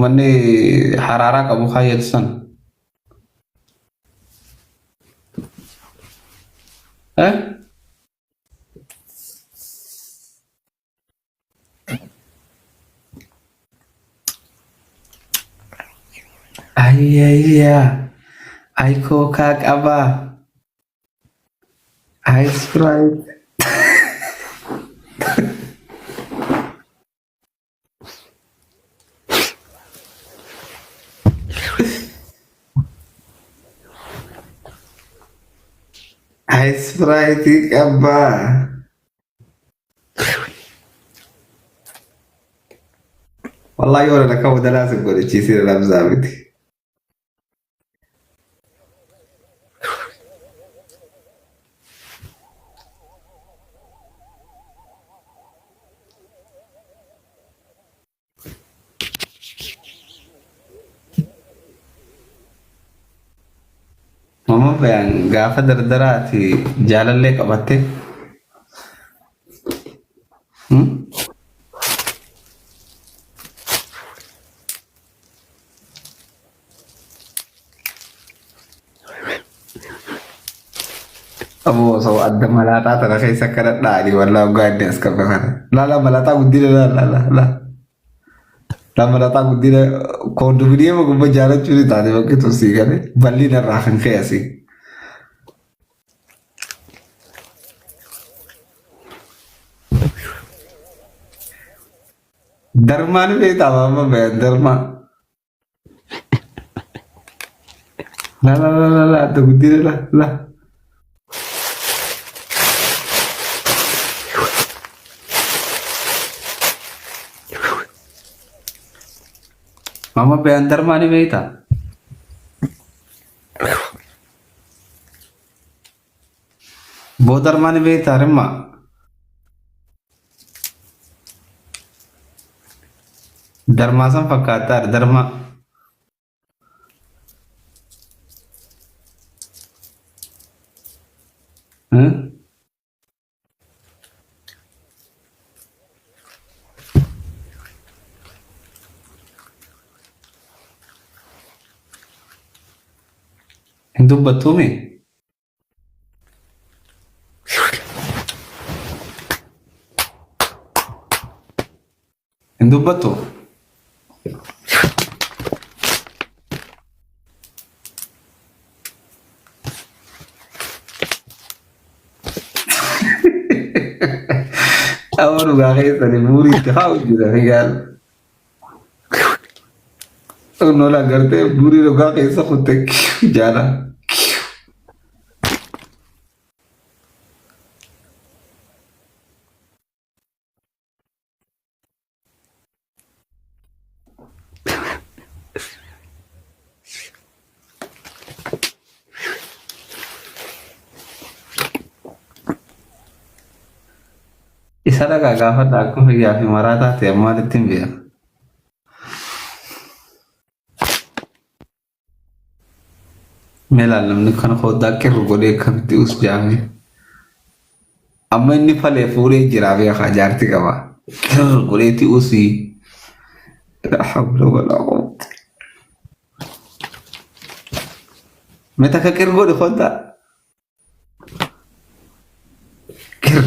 Manni haraaraa qabu kaayyatu san. Eh? Ayyayyaa. Ay kookaa qabaa. Ay Sprite. Ay Sprite qabaa. Wallahi yoo akka wadalaa si godhachiisee labsaa miti. Mama bayaan gaafa dardaraati jaalallee qabatte. Hmm? Aboo osoo adda malaaxaa tana keessa akka dhadhaa'anii wallaa hoggaa inni as qabe kana. Laalaa malaaxaa guddina laa laa laa. Laa malaaxaa guddina koondominiyeema gubba jaalachuu ni taate bakki tursii gale bal'ina irraa kan ka'e asii. Darmaa ni beektaa amma bayan darmaa. La la la la la adda guddina la la. Mama bayan darmaa ni beektaa? Boodarmaa ni beektaa rimmaa? Darmaa san fakkaattaa darmaa. Hmm? Hin dubbattuumi? Hin dubbattu? Amma dhugaa keessanii buurii itti kaa'u jira figaan. Nola gartee buurii dhugaa keessa kutte jaala. Isa dhaqaa gaafadha akka fayyaa fi maraataa ta'e maalitti hin beeku. Mee laal namni kana foddaa qirru godhee akkamitti us jaame. Amma inni falee fuudhee jira beekaa jaarti qaba. Qirru godheeti usii. La hawla wala quwwata. Mee takka qirru godhi foddaa. Qirr.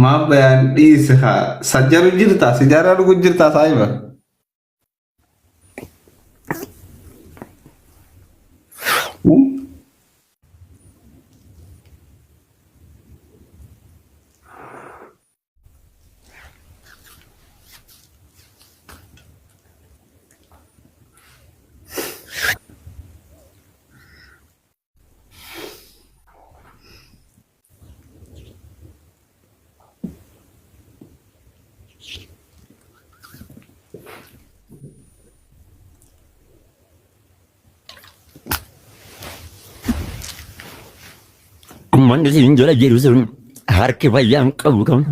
Maaf bayaan dhiisi haa. Sajjaru jirtaa sijaaraa dhugu jirtaa saahiba. Ummanni siin jala jiru sun harki fayyaan qabu kan.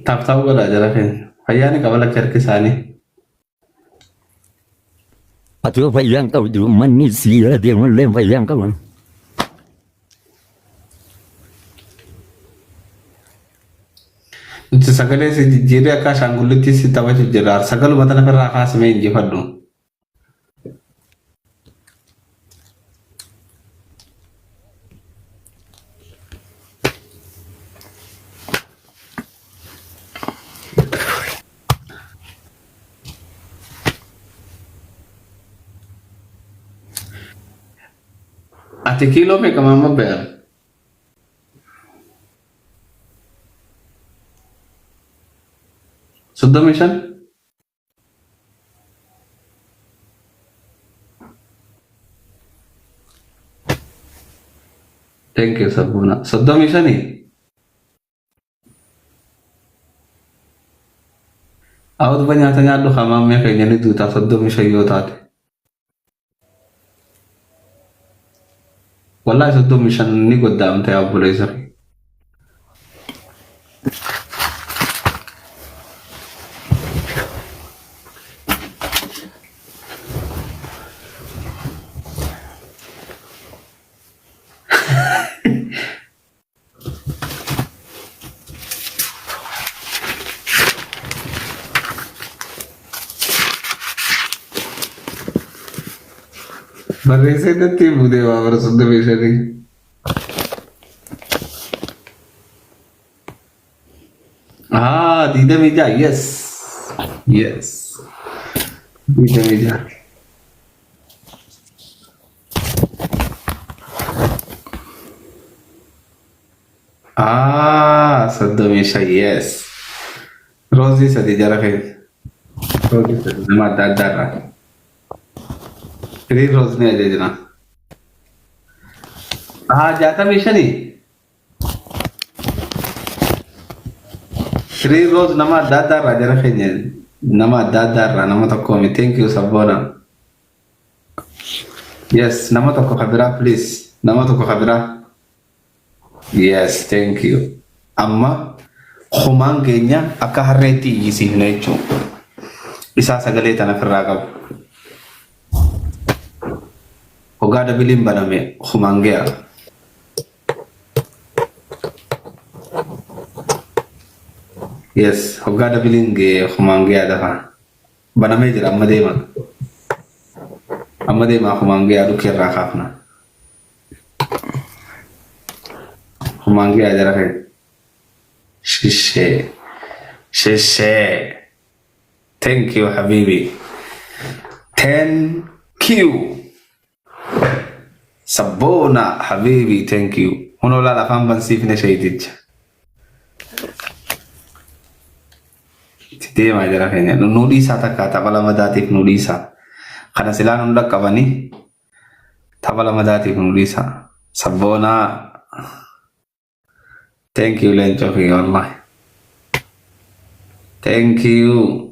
Tap tap godhaa jara keenya. Fayyaa ni qaba lakki harki isaanii. Ati yoo fayyaa hin qabdu manni si jala deemu illee fayyaa hin qaban. Nuti sagalee si jijjiirree akka ashaangullitti si taphachu jirra. Sagaluma tana ofirraa kaasimee injifadhu. Ati kiiloo meeqa maamma bayaan? 35? Thank you Sabboona. 35? Awwa nyaata nyaadhu haa maammee keenya ni duutaa 35 yoo taate. Wallaahi 35 ni goddaamte yaa obboleessa kee. Barreessee natti himuu deemaa bara 35. Ah, 26, yes. Yes. 26. Ah, 35, yes. Roozii sadi jara keessa. Roozii sadi nama adda addaa irraa. Firii roos ni ajajna. Ah, 65. Firii roos nama adda addaa irraa jara keenya nama adda addaa irraa nama tokko miti. Thank you sabboona. Yes, nama tokko ka biraa please. Nama tokko ka biraa. Yes, thank you. Amma kumaan keenya akka harreetti iyyisiifne jechuudha. Isaa sagalee tana ofirraa qabu. Hoggaa dabiliin baname kumaan ge'a. Yes, hoggaa dabiliin ga'e kumaan ge'a dafa. Banamee jira amma deema. Amma deemaa kumaan ga'aa dhukkee irraa kaafna. Kumaan ga'aa jara keenya. Shishee. Shishee. Thank you habibi. Thank you. Sabboona habibi thank you. Hunoo laal afaan bansiifne sheeyticha. Itti deemaa jara keenya. Nu dhiisaa takka tapha lamadaatiif nu dhiisaa. Kana silaa nu dhaqqabanii tapha lamadaatiif nu dhiisaa. Sabboonaa thank you leencoo kiyya wallahi. Thank you.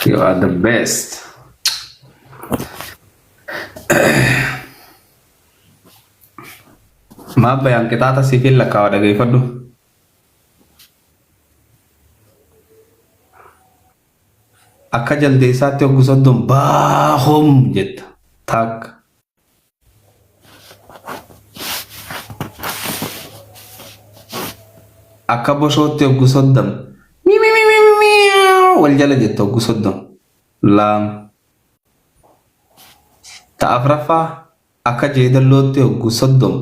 You are the best. Maaf bayaan qixaaxa siif hin lakkaawa dhageeffadhu. Akka jaldeessaatti hoggu soddom baahum jetta. Takka. Akka boshootti hoggu soddom miiw wal jala jetta hoggu soddom. Lama. Ta afraffaa akka jeedallootti hoggu soddom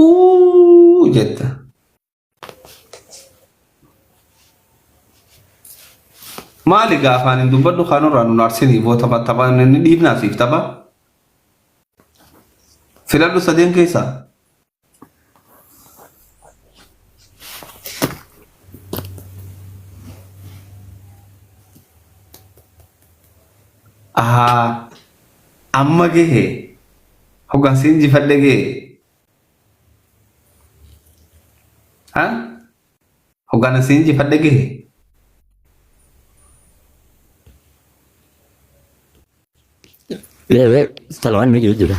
uuu jetta. Maali gaa afaan hin dubbadhu kaanurraa nun arsinii boo tapha tapha inni dhiifnaa siif tapha. Filadhu sadeen keessaa. Ahaa amma gahe hoggaan si injifadhe gahe. Ha? Hoggaan si injifadhe gahe. Lewe, salwan mi jira.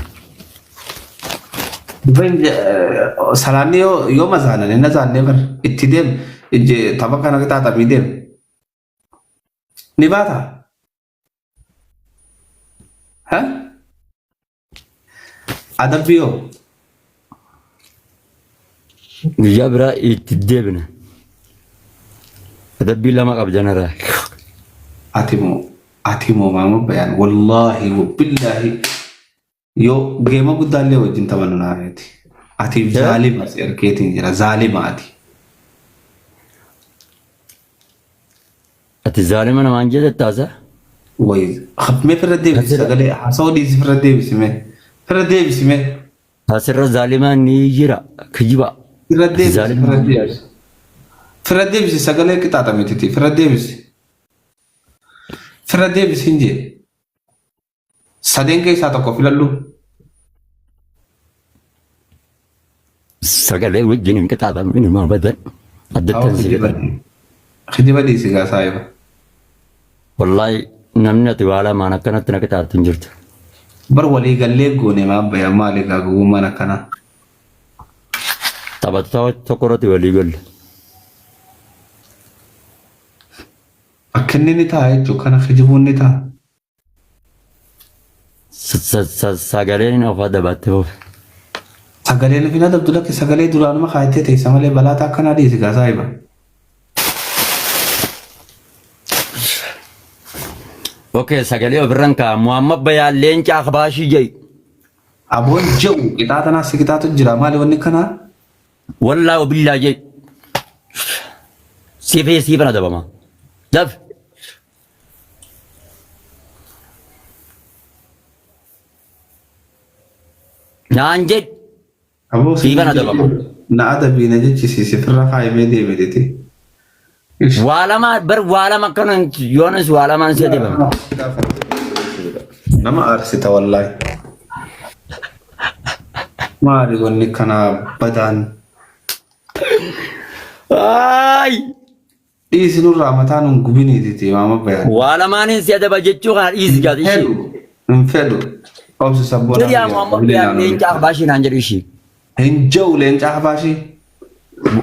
Salaanni yoo mazaanan inni zaannee bar itti deem tapha kana qixaaxamii deem. Ni baata. Ha? Adabbii hoo? Guyyaa biraa itti deebina. Adabbii lama qabda narraa. Ati moo maama bayaan, wallaahi billaahi, yoo geema guddaallee wajjin taphannu naafeeti. Ati zaalima, si ergeetiin jira, zaalima ati. Ati zaalima namaan jedhe taasa? Wayi mee firra deebisi, sagalee haasawuu dhiisi, firra deebisi, mee firra deebisi mee. Asirra zaalimaan ni jira. Kijiba. Firra deebisi, firra deebisi. Firra deebisi, sagalee qixaaxa mititi, firra deebisi. Firra deebisi hin jee. Sadeen keessaa tokko filadhu. Sagalee wajjin hin qixaaxamu inni maa badan. Addatti si Kijiba kijiba dhiisi gaa saayiba. Wallaahi, namni ati waa lamaan akkanatti na qixaaxu hin jirtu. Bar walii gallee goone, maa baya, maali gaa gowwummaan akkanaa? Taphattoota tokko irratti walii galle. Akka inni ni ta'a jechuun kana kijibuun ni ta'a. Sagaleen of adabatte fufe. Sagaleen fi adabdu, lakki, sagalee duraanuma kaayattee teessa malee balaata akkanaa dhiisi gaa saayiba. Okay, sagalee ofirran kaa'a. Muhammad Bayaan leenca Akbaashii jedhi. Aboon je'u qixaaxa naas si qixaatu jira, maali wanni akkanaa? Wallaahi billaa jedhi. Siifee siifan adabama. Daf. Naan jedhi. Aboo. Siifan adabama. Na adabii na jechisiisi, firra kaayimee deeme diti. Waa lama bar, waa lama akkanan yoonas waa lamaan si adabama. Nama aarsita wallaahi. Maali wanni kana badaan? Ay! Dhiisi, nurraa mataa nun gubiniititi maama bayaan. Waa lamaaniin si adaba jechuu kana dhiisi gaati ishee. Fedhu hin fedhu. Obsi sabboona. Jedhi yaa Muhammad Bayaan leenca Akbaashii naan jedhu ishee. Hin jiru leenca Akbaashii.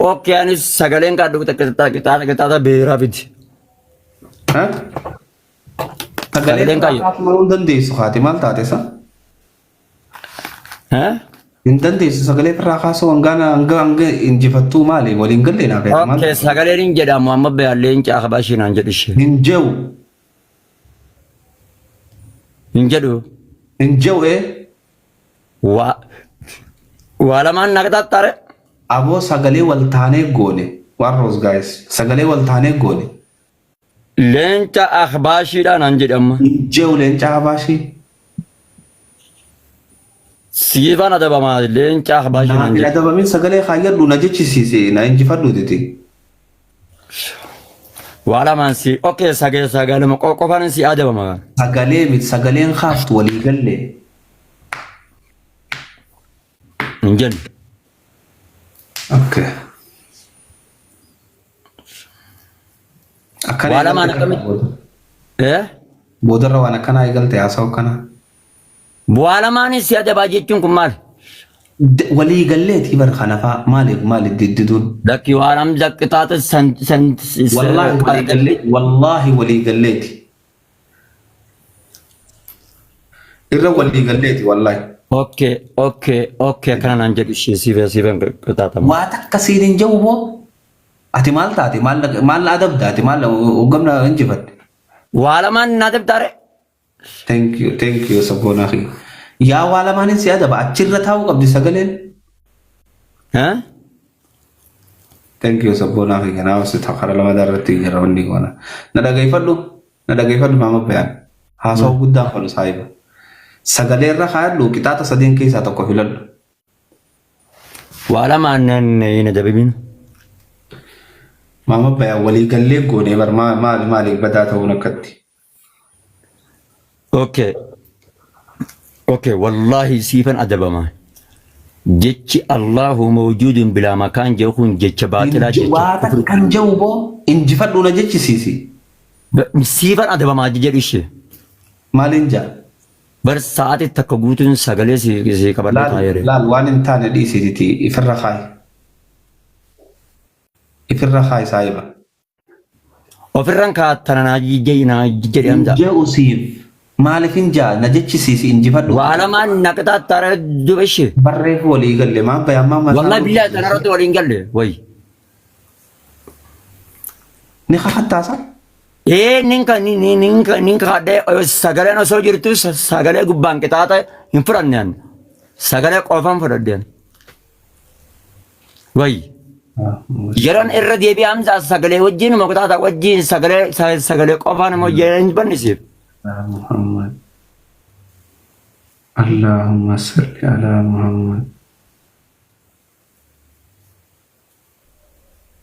Okay, anis sagaleen kaadhu qixaaxa qixaaxa beeraa fidi. Sagalee Sagaleen kaayyo. kaasuu hin dandeessu, haati maal taate sa? Eh? Hin dandeessu sagalee firraa kaasuu, hangaan hanga hanga injifattuu, maali waliin galle naa feete maal? Okay, sagaleen hin jedha, Muhammad Bayaan leenca Akbaashii naan jedhu ishee. Hin jiru. Hin jedhu. Hin jiru ee. Waa lamaan na qixaaxxaare. Aboo, sagalee wal taanee goone. Waan rose guys, sagalee wal taanee goone. Leenca Akbaashiidha naan jedhi amma. Hin jiru leenca Akbaashii. Siifan adabamaa, leenca Akbaashii naan Hin jedhi. adabamin, sagalee kaayyadhu, na jechisiise, na injifadhu titi. Waa lamaan si okay, sagalee sagaluma qofaan si adabama. Sagalee miti, sagaleen kaaftu walii galle. Hin jennu. Okay. Akkana Waa lamaan eegalte. Akkamitti? Eh? Boodarra waan akkanaa eegalte, haasa'u akkanaa. Waa lamaanis si adabaa jechuun kun maali? Walii galleetii bar kanafaa, maaliif maali diddiduun? Lakki, waa lamda qixaaxa san san. Wallaahi walii gallee, wallaahi walii galleeti. Irra walii galleeti wallaahi. Okay, akkana naan jedhu ishee, siifan qixaaxama. Waa takka siin hin jiru moo? Ati maal taate? Maal maal adabda ati, maal hoggamna injifatte? Waa lamaan na adabdaare. Thank you, thank you, sabboonaa kiyya. Yaa, waa lamaanin si adaba, achirra taa'uu qabdi sagaleen. Eh? Thank you, sabboonaa kiyya. Naa obsi, karaa lama irratti jira wanni goona. Na dhageeffadhu, na dhageeffadhu, maama bayaan. Haasawaa guddaan fadhu saahiba. Sagalee irra kaayadhu, qixaaxa sadeen keessaa tokko filadhu. Waa lamaan nan hin adabin. Maama bayaan, walii gallee goonee bar, maali maali badaa ta'uun akkatti? Okay. Okay, wallahi siifan adabama. Jechi Allahu mawjuudun bilaa makaan jedhu kun jecha baaxilaa, jecha Waa takka kan jiru boo, injifadhu, na jechisiisi. Siifan adabamaa jedhu ishee. Maaliin jaa? Bar sa'aatii takka guutuun sagalee si si qabadhee Laal taa'eere. laal waan hin taane dhiisiti ifirra kaayi. Ifirra kaayi saahiba. Ofirran kaattana naa jijjee naa jedhe Hin Hamza. je'u siif. Maaliif hin ja'a na jechisiisi injifadhu. Waa lamaan na qixaattaara duba ishee. Barreef walii galle maa bahe ammaa mataa Wallahi billahi tanarratti waliin galle wayi. Ni kakattaasa? Ee nin ka nin nin ka nin kakadhee sagaleen osoo jirtu sagalee gubbaan qixaaxa hin fudhanne an. Sagalee qofan fudhadhe an. Wayi. Yeroon irra deebi'ee Hamzaa sagalee wajjin qixaaxa wajjin sagalee sagalee qofaan immoo hin bannisiif. Muhammad. Allahumma salli ala Muhammad.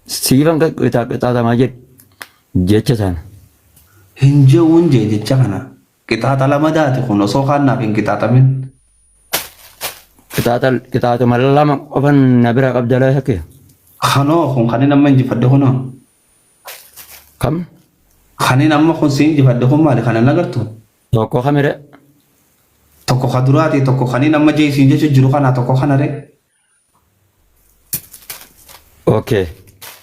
Siifan qixaaxamaa jedhu jecha sana. Hin je'uun jee jecha kana. Qixaaxa lama daati kun osoo kaan naaf hin qixaaxamin. Qixaaxa qixaaxuma lama qofan na bira qabda laa hakke. Kanoo kun kanin amma injifadhe kunoo. Kam? Kanin amma kun si injifadhe kun maali kana nagartu? Tokko kamire? Tokko ka duraati tokko kanin amma jee siin jechu jiru kana tokko kana re. Okay.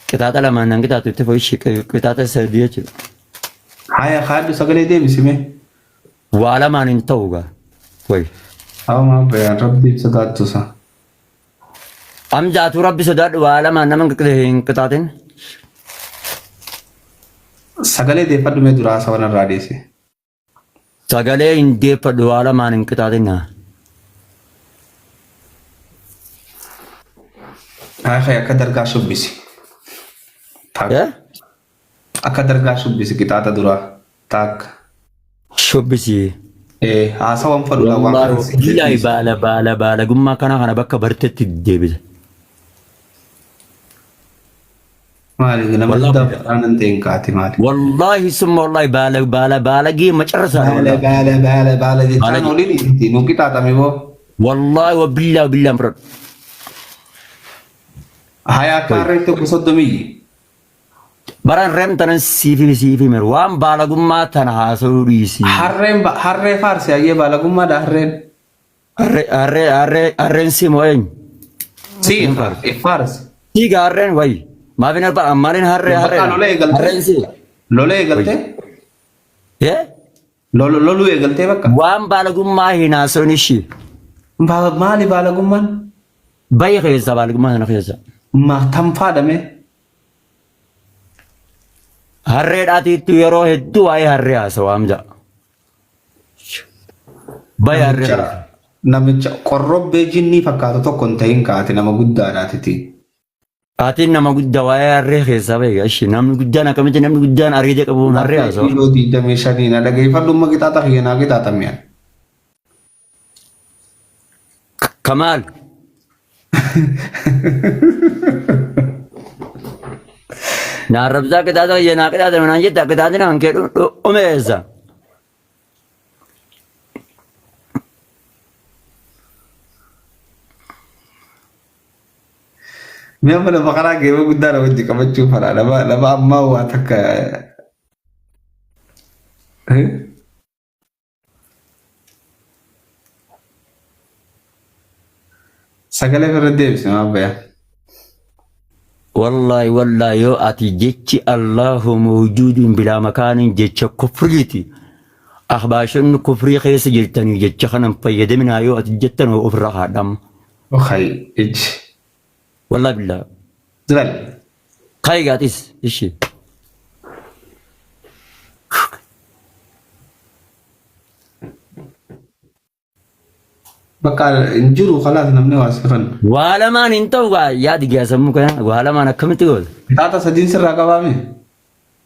Qixaaxa lamaan nan qixaaxu itti fo'ishi qixaaxa sadii jechuudha. Haya kaadhu sagalee deebisi mee. Waa lamaan hin ta'u gaa. Wayi. Awma bayaan rabbiif sodaattu sa. Amjaatu rabbi sodaadhu waa lamaan nama hin qixaaxin. Sagalee deeffadhu mee duraa hasawa narraa dhiisi. Sagalee hin deeffadhu waa lamaan hin qixaaxin. Haa akka dargaa shubbisi. Taakka. Eh? Akka dargaa shubbisi qixaaxa duraa. Taakka. Shubbisi. Ee haasawan fadhuudha waan kana Wallaahi billaahi baala baala baalagummaa kana kana bakka bartetti deebisa. Maali nama Wallaahi guddaa fudhaan hin ta'in kaati maali. Wallaahi summa wallaahi baala baala baalagee macarrasaa Baala wallaahi. baala baala baala jechaan Baalagee. oliin itti nu qixaaxame boo. Wallaahi wa billaahi billaan fudhadhu. Haya akka Wayi. harree tokko soddomiyyi. Baran reem tanan siifi siifi miru waan baalagummaa tana haasa'uu dhiisi. Harreen harree faarsi hayyee baalagummaadha harreen. Harree harree harree harreen si moo eenyu? Si Hin faarsi. faarsi. Siiga harreen wayi. Maaf hin arba maaliin harree Bakka harreen lola eegaltee. harreen si. Lola Wayi. eegaltee. Yee? Loluu eegaltee bakka. Waan baalagummaa hin haasa'uun ishii. Maali baalagummaan? Bayi keessa baalagummaa sana keessa. Ma tanfaadhame. Harreedhaatiitti yeroo hedduu waa'ee harree haasawa Hamza. Bayi harree Namicha keessa. namicha qorrobbee jinnii fakkaatu tokko hin ta'in kaate nama guddaadhaatiti. Aatiin nama guddaa waa'ee harree keessaa beeka. Ishi namni guddaan akkamitti namni guddaan ariida qabuun harree Lafee haasawa. kiiloo 25 na dhageeffadhu amma qixaaxa kiyya naa qixaaxame. Kamaal. Naa rabsaa qixaaxa kiyya naa qixaaxame naan jetta qixaaxni kan kee dhume eessa? Mi'a mana baqaraa geeba guddaa nama wajji qabachuu fara. Nama nama ammaa waa takka. Sagalee irra deebisi maal bayaa. Wallaahi wallaahi yoo ati jechi Allahu mawjuudun bilaa makaaniin jecha kufriiti. Ahbaashonni kufrii keessa jirtanii jecha kanan fayyadaminaa yoo ati jettan ofirraa haadhama. Okay, ijji. Wallaahi billaa. Zibal. Kai gaatis ishi. Bakka hin jiru kalaas namni waa sifan. Waa lamaan hin ta'u gaa yaadi gaa sammuu kana waa lamaan akkamitti goota? Qixaaxa sadiin sirraa qabaame.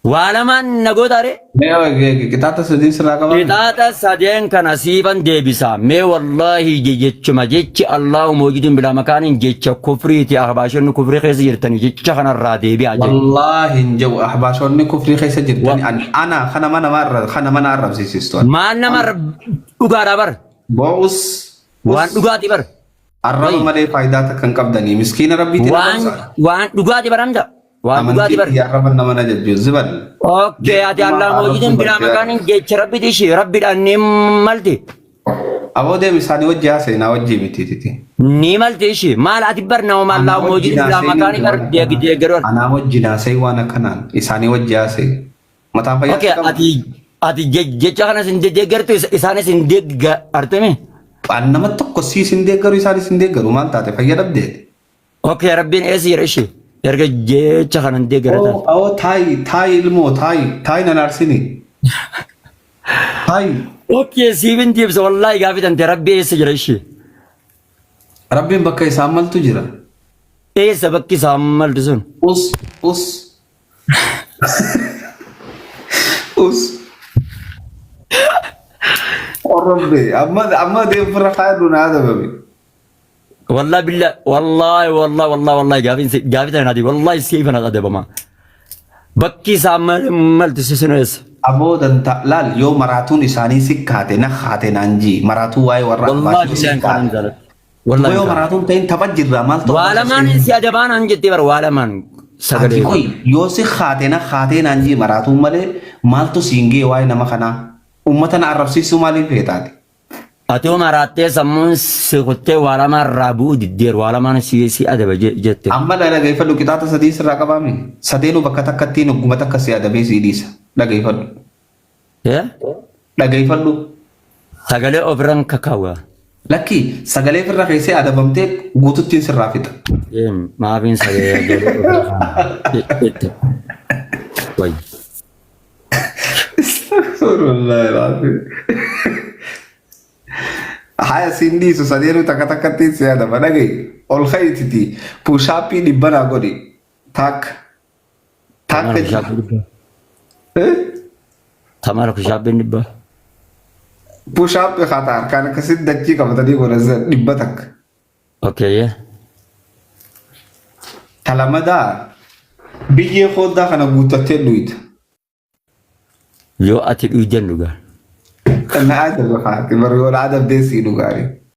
Waa lamaan na goota ree? Mee qixaaxa sadiin sirraa qabaame. Qixaaxa sadeen kana siifan deebisa. Mee wallaahi jechuma jechi Allahu mawjudun bilaa makaaniin jecha kufriiti ahbaashonni kufrii keessa jirtanii jecha kanarraa deebi'aa jedhe. Wallaahi hin jiru ahbaashonni kufrii keessa jirtani ani ana kana mana kana mana arrabsiisistu. Maal nama dhugaadhaa bar? Bo'us Waan dhugaatii bar. Arraba Wayi. malee faayidaa takka hin qabdanii miskiina rabbiitiin Waan arrabsaa. waan dhugaatii bar Hamza. Waan dhugaatii Amantii bar. kiyya arraba nama na jajju zibal. Okay, ati Jechumaa Allah arrabsuu mawjudun bilaa barbaada. makaaniin jecha rabbi dhiishi rabbiidhaan ni malti. Aboo deemi isaanii wajji haasa'e naa wajji miti titi. Ni malte ishee maal ati bar nama Anaa maallaa wajjin mawjuudin bilaa haasa'e makaanii bar deeggaruu. Anaa wajjin haasa'e waan akkanaan isaanii wajji haasa'e. Mataan fayyaa Okay, si qaba. ati jecha kanas hin deeggartu isaanis hin deeggartame. An nama tokko siis hin deeggaru isaanis hin deeggaru maal taate fayya dhabdee. Okay, Rabbiin eessa jira ishee erga jecha kana hin deeggaratan. Oo oo taayi taayi ilmoo taayi taayi nan aarsini. Taayi. Okay, siifin deebisa wallaahi gaafii tante Rabbi eessa jira ishee. Rabbiin bakka isaan maltu jira. Eessa bakki isaan maltu sun? Us us. Us. Orrobbe amma amma deemfirra kaayadhu naa adabame. Wallahi billah wallahi wallahi wallahi wallahi gaafiin gaafii tana naati wallahi siifan adabama. Bakki isaan maltu sun eessa? Aboo danta laal yoo maraatuun isaanii si kaate na kaate naan jii maraatuu waa'ee warra Wallahi abaashii si billahi kanan kaate. jaalladha. Duba Wallahi yoo kanan. maraatuun ta'in tapha jirra maal ta'u Waa lamaan si adabaan an jettee bara waa lamaan Ati sagalee. qoy yoo si kaate na kaatee naan jii maraatuun malee maaltu siin ga'e waa'ee nama kanaa uummata na arrabsiisuu maaliif feetaati? Ati yoo maraattee sammuun si kuttee waa lamaan irraa bu'uu diddeer waa lamaan si si adaba jette. Amma la dhageeffadhu qixaaxa sadii sirraa qabaami. Sadeenuu bakka takkattiin hogguma takka si adabee si dhiisa. Dhageeffadhu. Eh? Dhageeffadhu. Sagalee ofirran kakaawwa. Lakki sagalee ofirra keessee adabamtee guututtiin sirraa fixa. Deem maafiin sagalee ofirra jette. Wayyi. Wallahi laafi. Haya siin dhiisu sadeenuu takka takkatti si adaba dhaga'i. Ol ka'ititi push-upii 100 godhi. Takka. Tamara Takka. push-upii 100. Eh? Tamara push-upiin 100. Push-upii haata harkaan akkasitti dachii qabatanii godhan 100. Okay. Talamadaa biyyee qooddaa kana guuttattee dhuyita. Yoo ati dhuydan dhugaa. Na ajaba haati bari yoo na adabdee sii dhugaani.